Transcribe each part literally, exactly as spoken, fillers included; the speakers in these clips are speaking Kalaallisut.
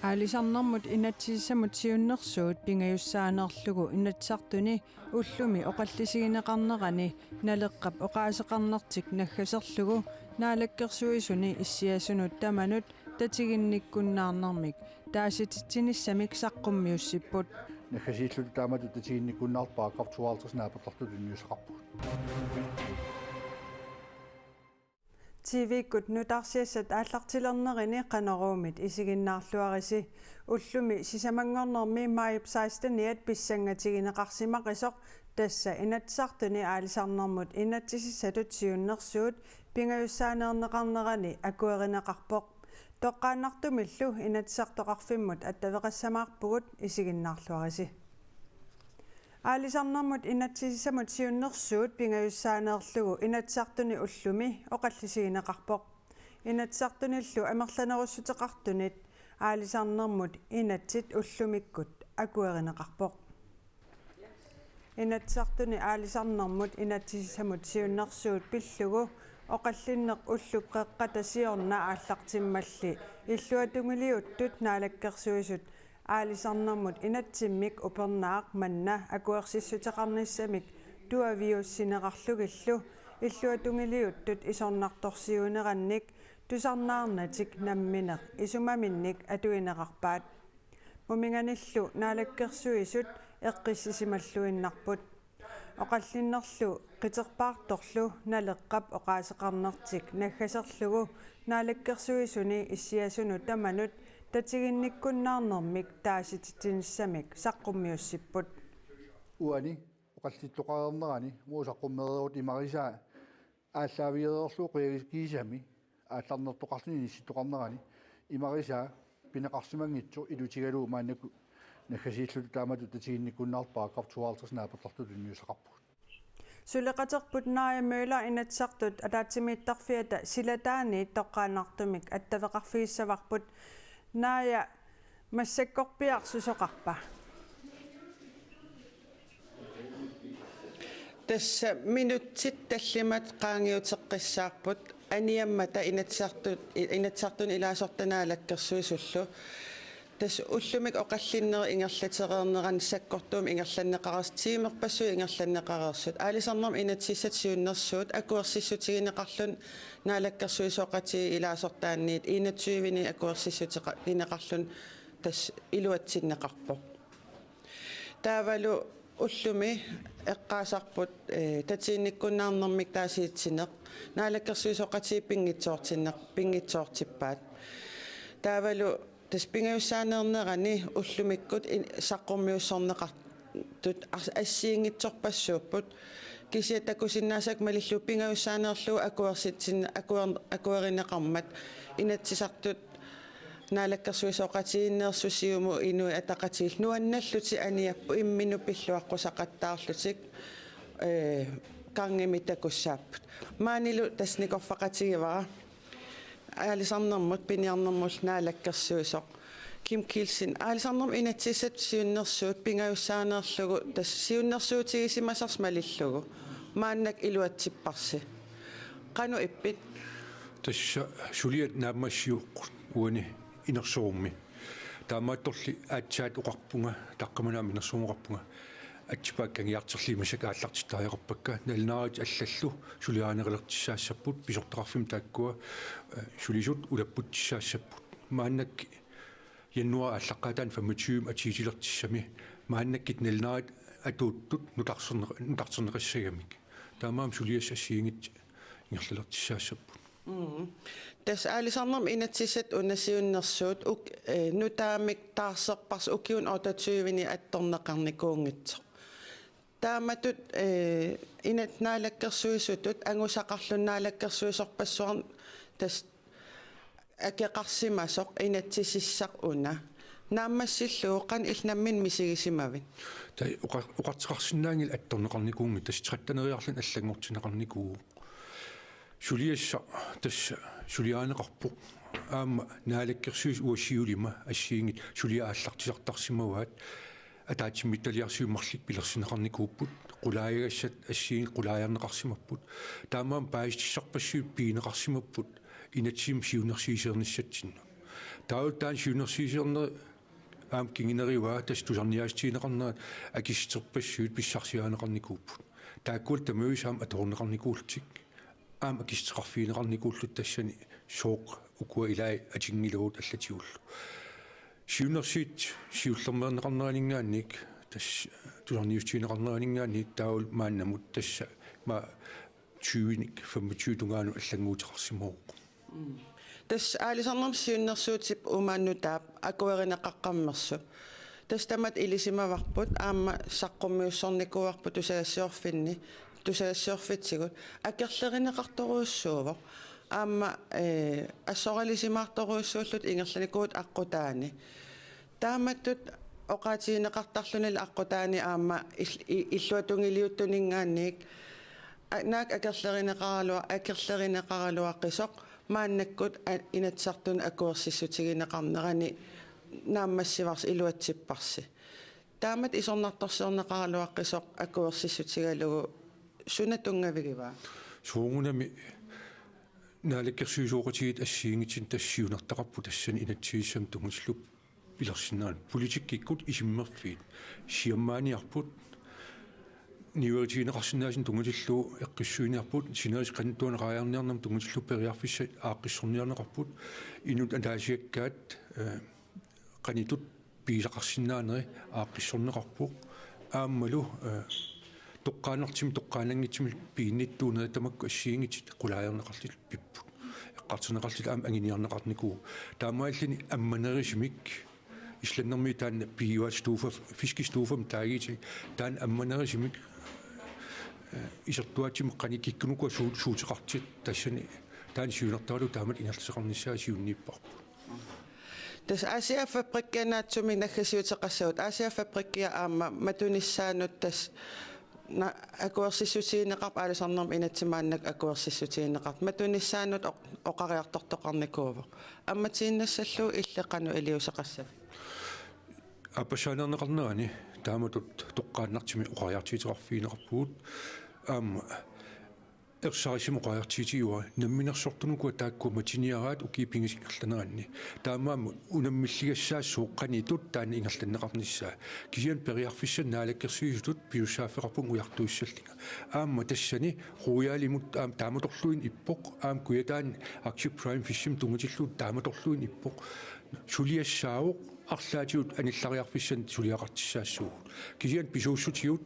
Aalisarnermut inatsisissamut siunnersuut pingajussaaneerlugu Inatsisartuni ullumi oqallisigineqarnerani Naleqqap oqaaseqarnertik naggaserlugu Naalakkersuisuni issiasunut tamanut tatiginnikkunnaarnermik taasititsinissamik saqqummiussipput. Naggasiilluta taamatut tatiginnikkunnaarluta paragraf tooghalvtreds naapertorluta tunniussaqarpugut. T V-kkut nutaarsiassat aallartilernerini Qanoruumit isiginnaarluarisi. Ullumi sisamanngornermi maajip seksteniat pissangatigineqarsimaqisoq, tassa Inatsisartuni aalisarnermut inatsisissatut siunnersuut pingajussaaneerneqarnerani akuerineqarpoq. Toqqaannartumillu Inatsisartoqarfimmut attaveqassamaarpugut, isiginnaarluarisi. Aalisarnermut inatsisissamut siunnersuut pingajussaaneerlugu Inatsisartuni ullumi oqallisigineqarpoq. Inatsisartunillu amerlanerussuteqartunit aalisarnermut inatsit ullumikkut akuerineqarpoq. Inatsisartuni aalisarnermut inatsisissamut siunnersuut pillugu oqallinneq ullup qeqqata siorna aallartimmalli illuatungiliuttut Naalakkersuisut aalisarnermut inatsimmik upernaaq manna akuersissuteqarnissamik tuaviussineqarlugillu illuatungiliuttut isornartorsiuinerannik tusarnaarnatik nammineq isumaminnik atuineqarpaat. Muminganillu Naalakkersuisut eqqissisimalluinnarput. Oqallinnerlu qiterpaartorlu Naleqqap oqaaseqarnertik naggaserlugu Naalakkersuisuni issiasunut tamanut tatiginnikkunnaarnermik taasititsinissamik saqqummiussipput. Uani oqallittoqareernerani uagut saqqummereerutta imarisaa aallaavigereerlugu qiagikiisami aallarnertoqarluni inissittoqarnerani imarisaa pineqarsimanngitsoq ilutigalugu maannakkut naggasiilluta taamatut tatiginnikkunnaarluta paragraf tooghalvtreds naapertorluta tunniussaqarpugut. Suleqaterput Naja Møller Inatsisartut ataatsimiittarfiata silataaniit toqqaannartumik attaveqarfigissavarput. Naja, massakkorpiaq susoqarpa? Tassa minutsit tallimat qaangiuteqqissaarput aniammata Inatsisartu-, Inatsisartuni ilaasortat Naalakkersuisullu. Tassa ullumi oqallinnerup ingerlatereernerani sakkortuumik ingerlanneqareersut, tiimerpassuit ingerlanneqareersut, aalisarnermut inatsisissatut siunnersuut akuersissutigineqarluni Naalakkersuisooqatigiit ilaasortaanniit enogtyveni akuersissuteqa-, -gineqarluni tassa iluatsinneqarpoq. Taavalu ullumi eqqaasarput, eh, tatiginnikkunnaarnermik taasititsineq Naalakkersuisooqatigiit pinngitsoortinneq-, pinngitsoortippaat. Taavalu tassa pingajussaaneernerani ullumikkut in-, saqqummiussorneqartut as-, assigiinngitsorpassuupput. Kisianni takusinnaasakka malillugu pingajussaaneerlugu akuersitsin-, akuer-, akuerineqarmat Inatsisartut Naalakkersuisooqatigiinneersut Siumut Inuit Ataqatigiillu nuannallutik aniapput imminnut pilluaqqusaqattaarlutik, eh, gangimi takussaapput. Maanilu tassa nikorfaqatigivara aalisarnermut piniarnermullu naalakkersuisoq Kim Kielsen, aalisarnermut inatsisissatut siunnersuut pingajussaaneerlugu tassa siunnersuutigisimasarsi malillugu maannakkut iluatsipparsi. Qanoq ippit? Tassa suliat naammassivoq uani inersorummi. Taamaattorli aatsaat oqarpunga, taqqamani aamma inersorummi oqarpunga, atsipaakka angiarterliit massakkut aallartittariaqarpakka, nalunaarut allallu suliarineqalertussaassapput, pisortaqarfimmut taakkua, eh, sulisut ulapputtussaassapput. Maannakkut januaarip aallaqqaataani femogtyve atuutilertussami maannakkut nalunaarut atuuttut nutarterneq-, nutarterneqassagamik. Taamaammat suliassat assigiinngitsut ingerlalertussaassapput. Mm. Tassa aalisarnermut inatsisissatut una siunnersuut uk-, eh, nutaamik taarserparsi ukiuni otteogtyveni attorneqarnikuunngitsoq. Taamatut, eh, inat-, naalakkersuisutut angusaqarluni naalakkersuisorpassuarni tassa akeqarsimasoq inatsisissaq una. Naammassillugu qanoq illit nammineq misigisimavit? Taava oqa-, oqartoqarsinnaanngilaq attorneqarnikuunngitsoq, tassa tretteneriarluni allanngortinneqarnikuuvoq. Suliassaq tassa suliarineqarpoq. Aamma Naalakkersuisut uagut siulima assigiinngitsut suliat aallartisartarsimavaat. Ataatsimiititaliarsuit marluk pilersinneqarnikuupput. Qulaajagassat assigiinngitsut qulaajarneqarsimapput. Taamaammat paasissutissarpassuit pigineqarsimapput inatsimmik siunnersuiseernissatsinnut. Taava taanna siunnersuusiorneq aamma kingunerivaa, tassa tusarniaassutigineqarnerat akissuterpassuit pissarsiarineqarnikuupput. Taakkua tamaasa aamma atoruneqarnikuullutik. Aamma akissuteqarfigineqarnikuullutik tassani sooq ukua ilaat atunngilagut allatigullu. Siunnersuut siullermeerneqarneraninngaanniit tassa tusarniaassutigineqarneraninngaanniit taavalu maannamut tassa ma tyvenik femogtyve tungaanut allannguuteqarsimavoq. Tassa aalisarnermut siunnersuutip uumaannutaap akuerineqaqqammersoq. Tassa tamatta ilisimavarput aamma saqqummiussornikuuarput tusagassiorfinni, tusagassiorfitsigut akerlerineqartorujussuuvoq. Aamma, ee, assoralisimaartorujussuullutik ingerlanikuupput aqqutaani. Taamatut oqaatigineqartarlunilu aqqutaani aamma ill-, i-, illuatungiliuttuninngaanniit a-, naak akerlerineqaraluar-, akerlerineqaraluaqisoq maannakkut a-, Inatsisartuni akuersissutigineqarnerani naammassivarsi iluatsipparsi. Taamatut isornartorsiorneqaraluaqisoq akuersissutigalugu suna tunngavigivaa? Soorunami naalakkersuisooqatigiit assigiinngitsunik tassa siunertaqarput tassani inatsisissami tunngatillugu pilersinnaanera. Politikkikkut isummerfiit siammaaniarput, niuerutigineqarsinnaasunik tunngatillugu eqqissuiniarput, sinerissap qanittuanik raajarniarnermut tunngatillugu periarfissat aaqqissorniarneqarput, inuttut ataasiakkaat, eh, qanitut pigisaqarsinnaaneri aaqqissorneqarpoq. Aammalu, eh, toqqaannartumik toqqaannanngitsumik piginnittuuneri tamakku assigiinngitsut qulaajarneqarlutik pipput. Eqqartorneqarlutik aamma anguniarneqarnikuupput. Taamaalilluni ammanerusumik islandimiut taanna pigivaat stufa, fiskestufamik taaguutigit, taanna ammanerusumik, eh, isertuaatsumik qanoq kikkunuku suu-, suuteqartut tassani taanna siunertaralugu taamatut ingerlateqarnissaa siunniupparput. Tassa Aasiaat Fabrikkia naatsumik naggasiuteqassagut, Aasiaat Fabrikkia aamma matunissaanut tassa na-, akuersissutigineqarpoq, aalisarnermut inatsit maannakkut akuersissutigineqartut, matunissaanut oq-, oqariartortoqarnikuuvoq. Ammatiinnassallugu illit qanoq iliuuseqassava? Aappassaaneerneqarnerani taamatut toqqaannartumik oqariartuuteqarfigineqarpugut. Aamma ersarissumik oqariartuutigaara namminersortunukua taakkua matuniaraat ukiut pingasut ingerlaneranni. Taamaammat unammilligassaassooq qanoq ittut taanna ingerlanneqarnissaa. Kisianni periarfissanik naalakkersuisutut pisussaaffeqarpunga ujartuissallunga. Aamma tassani Royalimut aamma taamatorluinnaq ippoq, aamma Kujataani Arctic Prime Fishimut tunngatillugu taamatorluinnaq ippoq. Suliassaavoq, arlaatigut anillariarfissanik suliaqartussaassaagut. Kisianni pisuussutigut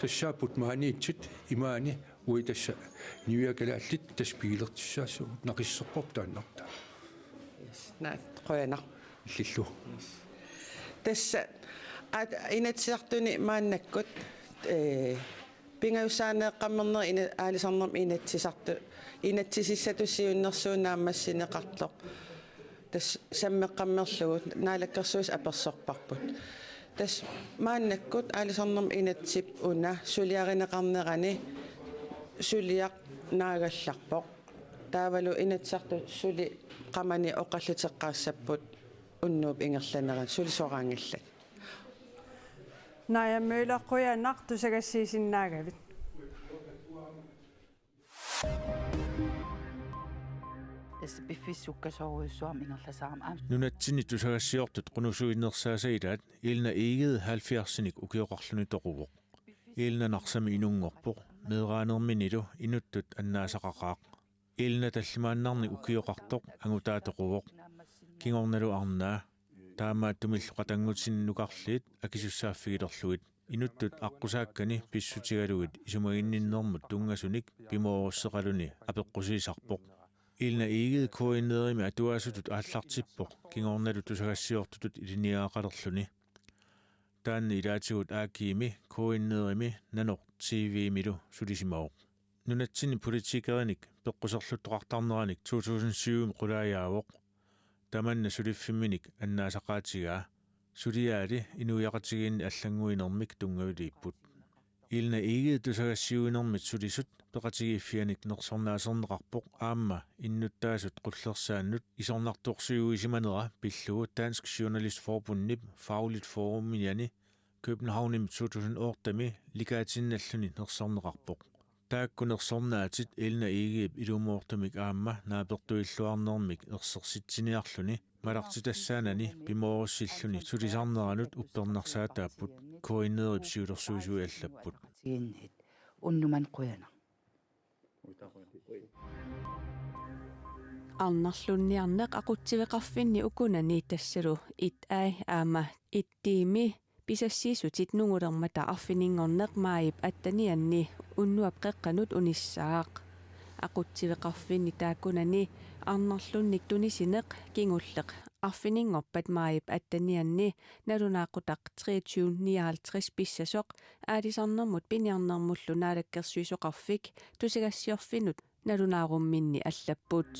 tassaapput maaniitsit imaani uagut tassa inuiaat kalaallit tassa pigilertussaassaagut, naqissuserparput taannartaa. Yes, naa, qujanaq. Illillu. Yes. Tassa, aat, Inatsisartuni maannakkut, ee, pingajussaaneeqqammernerit ina-, aalisarnermut inatsisartu-, inatsisissatut siunnersuut naammassineqartoq. Tassa sammeqqammerlugu Naalakkersuisut apersorparput. Tassa maannakkut aalisarnermut inatsisip una suliarineqarnerani suliaq naagallarpoq. Taavalu Inatsisartut suli qamani oqalluteqqaassapput unnuup ingerlanerani, suli soraanngillat. Naja Møller, qujanaq tusagassiisinnaagavit. Tassa piffissaq sukkasoorujussuarmik ingerlasaarami. Aamma nunatsinni tusagassiortut qunusuinnersaasa ilaat Elna Egede halvfjerdsinik ukioqarluni toquvoq. Elna Narsami inunngorpoq, meeraanerminilu inuttut annaasaqaqaaq. Elna tallimaannarnik ukioqartoq angutaa toquvoq. Kingornalu arnaa, taamaattumillu qatanngutini nukarliit akisussaaffigilerlugit. Inuttut aqqusaakkani pissutigalugit isumaginninnermut tunngasunik pimoorussuseqaluni apeqqusiisarpoq. Elna Egede K N R-imi atuaasutut aallartippoq, kingornalu tusagassiortutut ilinniagaqalerluni. Taanna ilaatigut A G-mi, K N R-imi, nanoq T V-milu sulisimavoq. Nunatsinni politikerinik peqquserluttoqartarneranik to tusind syv-mi qulaajaavoq. Tamanna suliffimminik annaasaqaatigaa. Suliaali inuiaqatigiinni allannguinermik tunngaviliipput. Elna Egede tusagassiuinermit sulisut peqatigiiffianit nersornaaserneqarpoq aamma innuttaasut qullersaannut isornartorsiuisimanera pillugu Dansk Journalistforbundip Fagligt Forumiani Københavnimi to tusind otte-mi Likaatinalluni nersorneqarpoq. Taakku nersornaatit Elna Egedep ilumoortumik aamma naapertuilluarnermik ersersitsiniarluni malartitassaanani pimoorussilluni sulisarneranut uppernarsaataapput, K N R-ip siulersuisui allapput. Unnuman qujanaq. Arnarlunniarneq aqutsiveqarfinni ukunani tassalu et A aamma et D-mi pisassiissutit nungulermata arfininngorneq maajip attenianni unnuap qeqqanut unissaaq. Aqutsiveqarfinni taakkunani arnarlunnik tunisineq kingulleq arfininngorpat maajip attenianni nalunaaqutaq treogtyve nioghalvtreds pissasoq Aalisarnermut Piniarnermullu Naalakkersuisoqarfik tusagassiorfinnut nalunaarumminni allapput.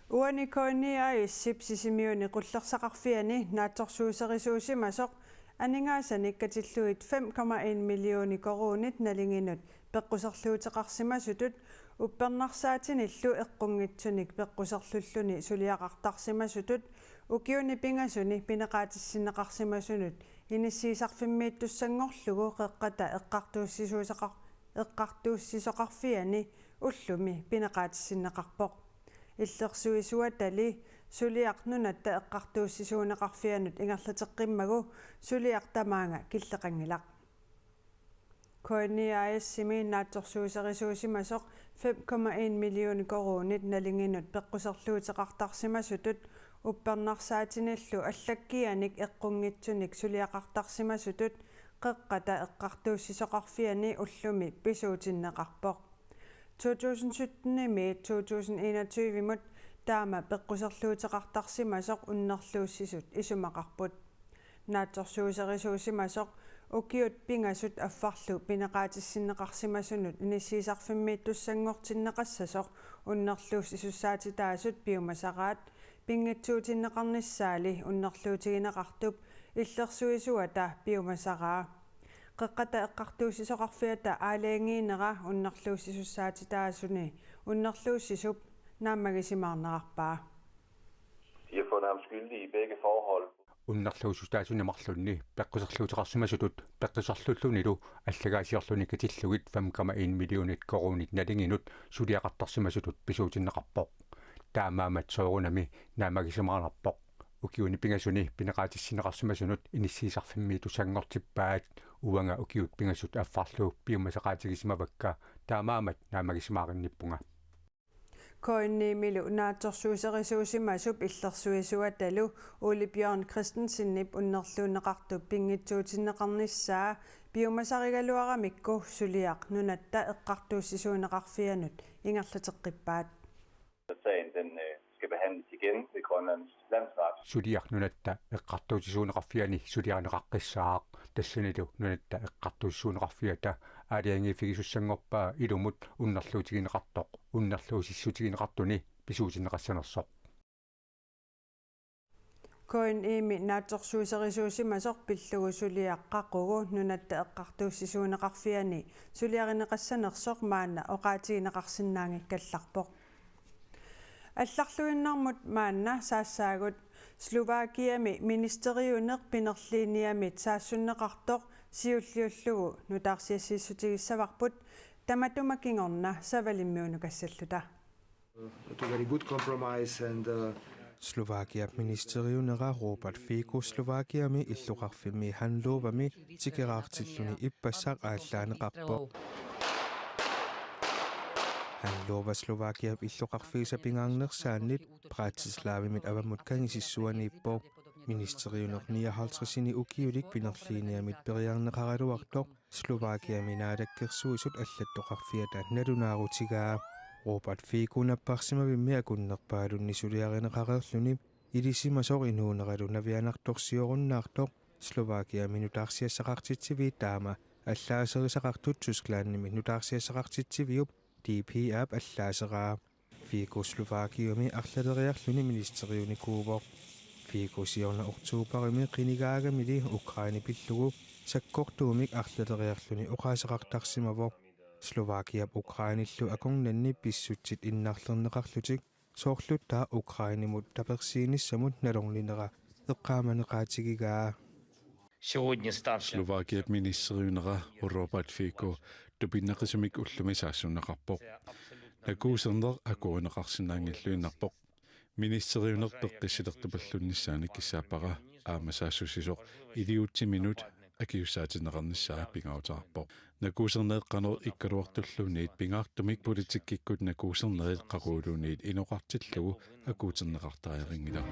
Uani K N I A/S-ip Sisimiuni qullersaqarfiani naatsorsuuserisuusimasoq aningaasanik katillugit fem komma en millioni koruunit nalinginut peqquserluuteqarsimasutut uppernarsaatinillu eqqunngitsunik peqquserlulluni suliaqartarsimasutut ukiuni pingasuni pineqaatissinneqarsimasunut inissiisarfimmiittussanngorlugu Qeqqata Eqqartuussisuuseqar-, Eqqartuussisoqarfiani ullumi pineqaatissinneqarpoq. Illersuisuatali suliaq Nunatta Eqqartuussisuuneqarfianut ingerlateqqimmagu suliaq tamaanga killeqanngilaq. K N I A/S-imi naatsorsuuserisuusimasoq fem komma en millioni koruunit nalinginut peqquserluuteqartarsimasutut uppernarsaatinillu allakkianik eqqunngitsunik suliaqartarsimasutut Qeqqata Eqqartuussisoqarfiani ullumi pisuutinneqarpoq. To tusind sytten-imiit to tusind enogtyve-mut taama peqquserluuteqartarsimasoq unnerluussisut isumaqarput. Naatsorsuuserisuusimasoq ukiut pingasut affarlu pineqaatissinneqarsimasunut inissiisarfimmiittussanngortinneqassasoq unnerluussisussaatitaasut piumasaraat pinngitsuutinneqarnissaali unnerluutigineqartup illersuisuata piumasaraa. Qeqqata Eqqartuussisoqarfiata aalajangiinera unnerluussisussaatitaasuni unnerluussisup naammagisimaarnerarpaa. De har fundet ham skyldig i begge forhold. Unnerluussutaasuni marlunni peqquserluuteqarsimasutut peqquserlullunilu allagaasiorluni katillugit fem komma en millionit koruunit nalinginut suliaqartarsimasutut pisuutinneqarpoq. Taamaammat soorunami naammagisimaarnarpoq. Ukiuni pingasuni pineqaatissinneqarsimasunut inissiisarfimmiittussanngortippaat, uanga ukiut pingasut affarlu piumasaqaatigisimavakka, taamaammat naammagisimaarinnippunga. K N I-milu naatsorsuuserisuusimasup illersuisuatalu Ole Bjørn Christensenip unnerluunneqartup pinngitsuutinneqarnissaa piumasarigaluaramikku suliaq Nunatta Eqqartuussisuuneqarfianut ingerlateqqippaat. Sagen, den, øh, skal behandles igen ved Grønlands Landsret. Suliaq Nunatta Eqqartuussisuuneqarfiani suliarineqaqqissaaq, tassanilu Nunatta Eqqartuussisuuneqarfiata aalajangiiffigisussanngorpaa ilumut unnerluutigineqartoq unnerluussissutigineqartuni pisuutinneqassanersoq. K N I-mi naatsorsuuserisuusimasoq pillugu suliaq qaqugu Nunatta Eqqartuussisuuneqarfiani suliarineqassanersoq maanna oqaatigineqarsinnaanngikkallarpoq. Allarluinnarmut maanna saassaagut. Slovakiami ministeriuneq pinerliiniamit saassunneqartoq siulliullugu nutaarsiassiissutigissavarput, tamatuma kingorna Savalimmiunukassalluta. It was a very good compromise and, uh, Slovakiap ministeriunera Robert Fico Slovakiami illoqarfimmi Handlovami tikeraartilluni ippassaq aallaaneqarpoq. Handlova Slovakiap illoqarfiisa pingaarnersaannit Bratislavamit avammut kangisissuaniippoq. Ministeriuneq nioghalvtredsini ukiulik pinerliiniamit periarneqaraluartoq Slovakiami naalakkersuisut allattoqarfiata nalunaarutigaa. Robert Fico napparsimavimmi akunnerpaalunni suliarineqareerluni ilisimasoq inuuneralu navianartorsiorunnaartoq Slovakiami nutaarsiassaqartitsiviit taama allaaserisaqartut Tysklandimi nutaarsiassaqartitsiviup D P A-p allaaseraa. Fico Slovakiami arlaleriarluni ministeriunikuuvoq. Fico siorna oktoberimi qinigaagamili Ukraine pillugu sakkortuumik arlaleriarluni oqaaseqartarsimavoq. Slovakiap Ukrainellu akornanni pissutsit innarlerneqarlutik soorluttaa Ukrainemut tapersiinissamut nalorninera eqqaamaneqaatigigaa. Сегодня старший. Словакиап ministerivunera Robert Fico tupinnaqisumik ullumi saassunneqarpoq. Nakuuserneq akuerineqarsinnaanngilluinnarpoq. Ministeriuneq peqqissilertupalluinnassaannik kissaappara, aamma saassussisoq iliuutsiminut akiussaatinneqarnissaa pingaaruteqarpoq. Nakuuserneq qanoq ikkaluartulluunniit pingaartumik politikkikkut nakuusernerit qaquguluunniit inoqartillugu akuutinneqartariaqanngilaq.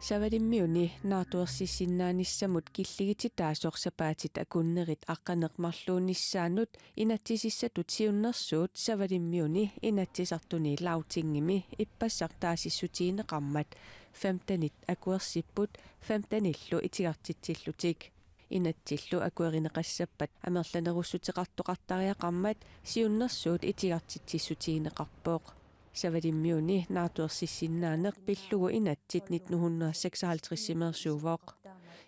Savalimmiuni naatsuersissinnaanissamut killigititaasoq sapaatit akunnerit aqqaneq-marluunnissaannut inatsisissatut siunnersuut Savalimmiuni Inatsisartuni Lagtingimi ippassaq taasissutigineqarmat femtenit akuersipput, femtenillu itigartitsillutik. Inatsillu akuerineqassappat amerlanerussuteqartoqartariaqarmat siunnersuut itigartitsissutigineqarpoq. Savalimmiuni naatsuersissinnaaneq pillugu inatsit nitten hundrede seksoghalvtredsimeersuuvoq.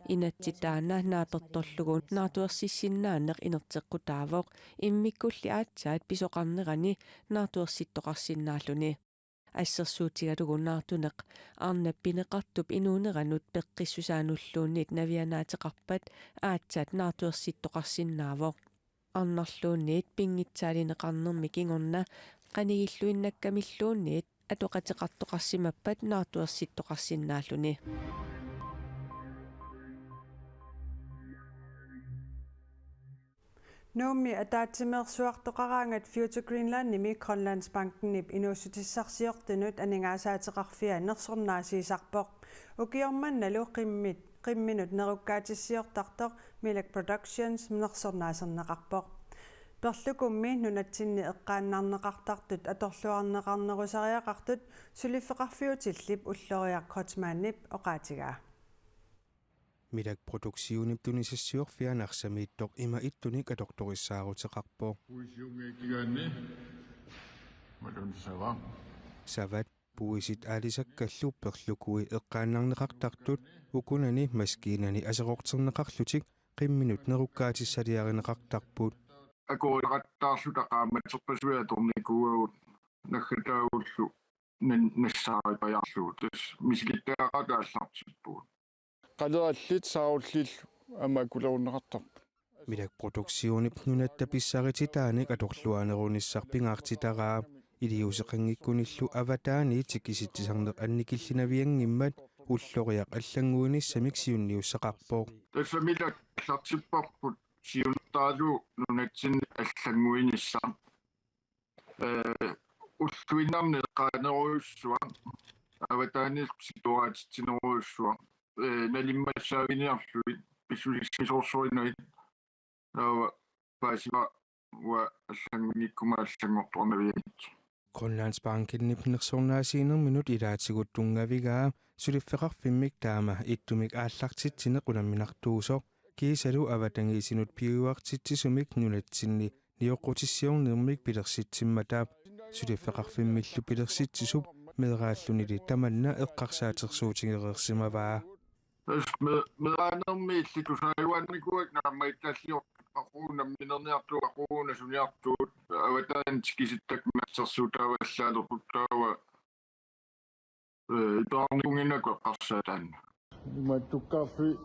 Inatsit taanna naapertorlugu naatsuersissinnaaneq inerteqqutaavoq, immikkulli aatsaat pisoqarnerani naatsuersittoqarsinnaalluni. Assersuutigalugu naartuneq arnap pineqartup inuuneranut peqqissusaanulluunniit navianaateqarpat aatsaat naatsuersittoqarsinnaavoq. Arnarluunniit pinngitsaalineqarnermi kingorna qanigilluinnakkamilluunniit atoqateqartoqarsimappat naatsuersittoqarsinnaalluni. Nuummi ataatsimeersuartoqaraangat Future Greenlandimi Grønlandsbankenip inuussutissarsiortunut aningaasaateqarfia nersornaasiisarpoq. Ukioq mannalu qimmit, qimminut nerukkaatissiortartoq Milak Productions nersornaaserneqarpoq. Perlukummi nunatsinni eqqaannarneqartartut atorluarneqarnerusariaqartut suliffeqarfiutillip Ulloriaq Kreutzmannip oqaatigaa. Milak Produktionip tunisassiorfia Narsamiittoq ima ittunik atortorissaaruteqarpoq. Puisiumiikkigaanni malunnissavaa. Savat puisit aalisakkallu perlukui eqqaannarneqartartut ukunani maskiinani aserorterneqarlutik qimminut nerukkaatissaaliarineqartarput. Akuerineqartarluta qaammaterpassuit atornikuuagut naggataagullu nan-, nassaaripajaarlugu. Tassa misilittagaqaataat aallartippugut. Qalerallit saarullillu aamma akulerunneqartarput. Milak Produktionip nunatta pissarititaanik atorluarnerunissaq pingaartitaraa. Iliuuseqanngikkunillu avataaniit tikisitsisarneq annikillinavianngimmat Ulloriaq allannguinissamik siunniussaqarpoq. Tassa Milak aallartipparput siunertaralugu nunatsinni allannguinissaq. Ee, ulluinnarni eqqaanerujussuaq, avataaniillu sikuaatitsinerujussuaq, ee, nalimmassaaviniarlugit, pissusissisoorsuinagit, taava paasivara uanga allanngunnikkuma allanngortoqarnavianngitsoq. Grønlandsbankenip nersornaasiinerminut ilaatigut tunngavigaa suliffeqarfimmik taama ittumik aallartitsineq unamminartuusoq, kiisalu avatangiisinut piujuartitsisumik nunatsinni nioqqutissiornermik pilersitsimmata. Suliffeqarfimmillu pilersitsisup meeraallunili tamanna eqqarsaatersuutigereersimavaa. Tassa me-, meeraanermi illit tusaajuaannikuuakka naammagittaalliortut, aquuguuna namminerniartugut, aquuguuna suniartugut, avataani tikisittakka nassersuutaavallaalerputtaava, ee, iperarnikuunnginnakku eqqarsaat taanna. Imaattukkaarfik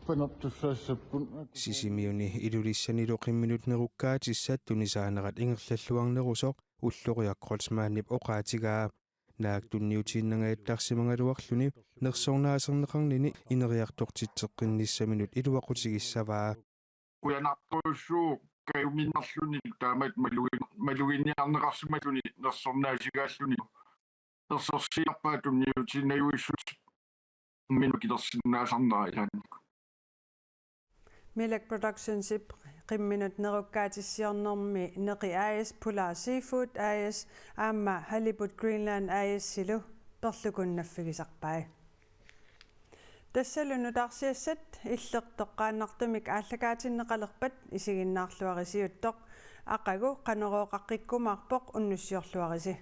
panertussaassapput. Sisimiuni Ilulissanilu qimminut nerukkaatissat tunisaanerat ingerlalluarnerusoq Ulloriaq Kreutzmannip oqaatigaa. Naak tunniutiinnangajattarsimagaluarluni nersornaaserneqarnini ineriartortitseqqinnissaminut iluaqutigissavaa. Qujanartorujussuuvoq kajuminnarluni taamatut malugin-, maluginiarneqarsimalluni nersornaasigalluni. Nersorsiinerpaaq tunniutiinnajuissutit imminut kilersinnaasarnera ilaannikkut. Milak Productionsip qimminut nerukkaatissiornermi Neqi A/S, Polar Seafood A/S aamma Halibut Greenland A/S-ilu perlukunnaaffigisarpai. Tassalu nutaarsiassat. Illit toqqaannartumik aallakaatinneqalerpat isiginnaarluarisiuttoq, aqagu Qanorooqaqqikkumaarpoq, unnussiorluarisi.